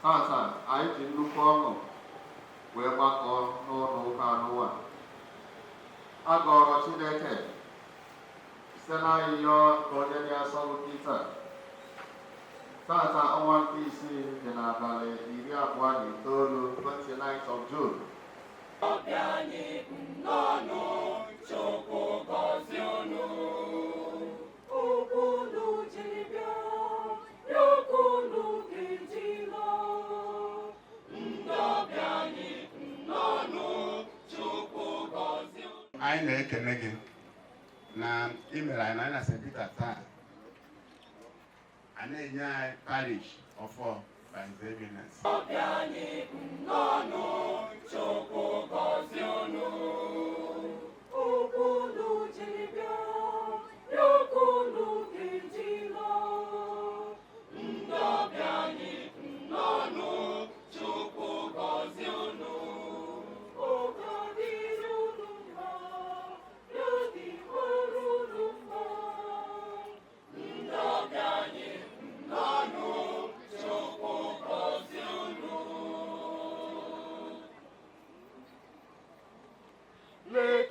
Tata anyị ji nnukwu ọṅụ wee gbakọọ n'ụlọ ụka n'ụwa. A gọrọ Chineke site n'ayịyọ nke onye dị asọ bụ Pita. Tata, ọnwa nke isii dị n'abalị 29, 29th of June. Ọbịa anyị, nnọọnụ, Chukwu gọzie unu. Okwu unu jiri bịa, ya okwu unu ga-eji laa. Ndị ọbịa anyị, nnọọnụ, Chukwu gọzie unu. Anyị na-ekene gị na ị mere anyị na anyị na St. Peter taa a na-enye anyị parish ọfọ by His Eminence. Ọbịa anyị, nnọọnụ, Chukwu gọzie unu. Okwu unu jiri bịa, ya okwu unu ga-eji laa. Ndị ọbịa anyị, nnọọnụ, Chukwu gọzie unu. Oge adịrị unu mma, ya dịkwara unu mma. Ndị ọbịa anyị, nnọọnụ, Chukwu gọzie unu.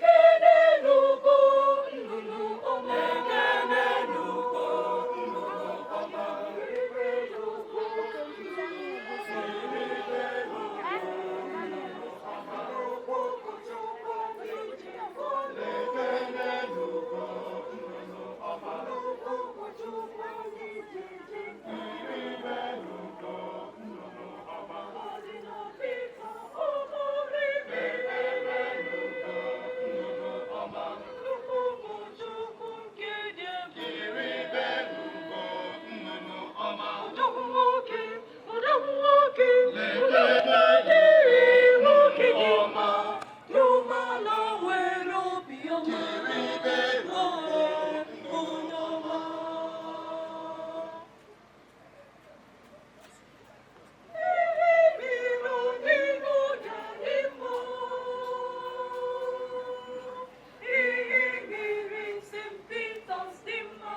Lekenenugo nnụnụ ọma. Lekenenugo nnụnụ ọma. Lekenenugo nnụnụ ọma. Okwuchukwu iji Lekenenugo nnụnụ ọma. Okwuchukwu iji Lekenenugo nnụnụ ọma. Cardinal Peter Omori. Lekenenugo nnụnụ ọma. Okwuchukwu nke dị ebube. Kiribenugo nnụnụ ọma. Odogwu nwoke, odogwu nwoke, odogwu dịrị nwoke dị mma. Dị umeala nwere obi ọma. Onye ọma. Ihe mere n'ihu ya dị mma. Ihe mere St. Peters dị mma.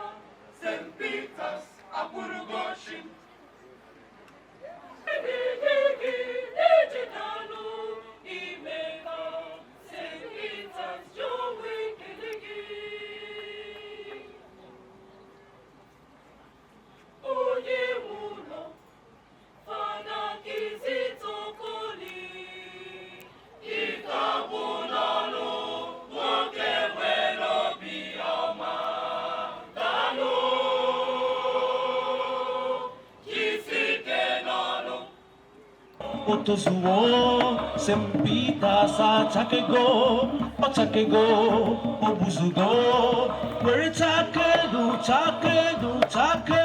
St. Peters abụrụgo chi. Ebide gị na-ejidanụ ime ka St. Peters jụọ ekele gị. Onye nwe ụlọ, Fada Kizito Okoli, ike agwụ n'ọnụ, nwoke nwere obi ọma. Daalụ, jisike n'ọnụ. Otozuo, St. Peters achakego, ọchakego, obuzugo, were chakelu, chakelu, chake,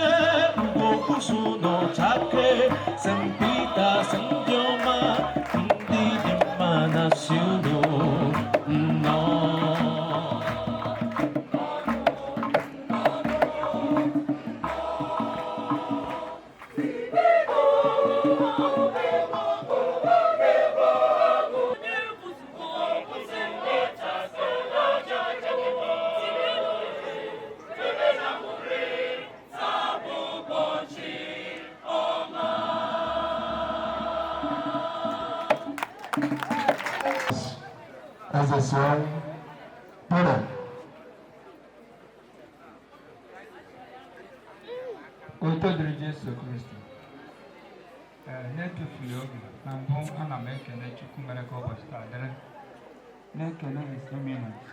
ugo kwusu nọ chake, St. Peters ndị ọma, ndị dị mma na si unu nnọọ. Eze Sion Pere. Oto dịrị Jesu Kristi. Ee, na-etufughị oge, na mbụ ana m ekele Chukwu mere ka ụbọchị taa dịrị, na-ekele His Eminence.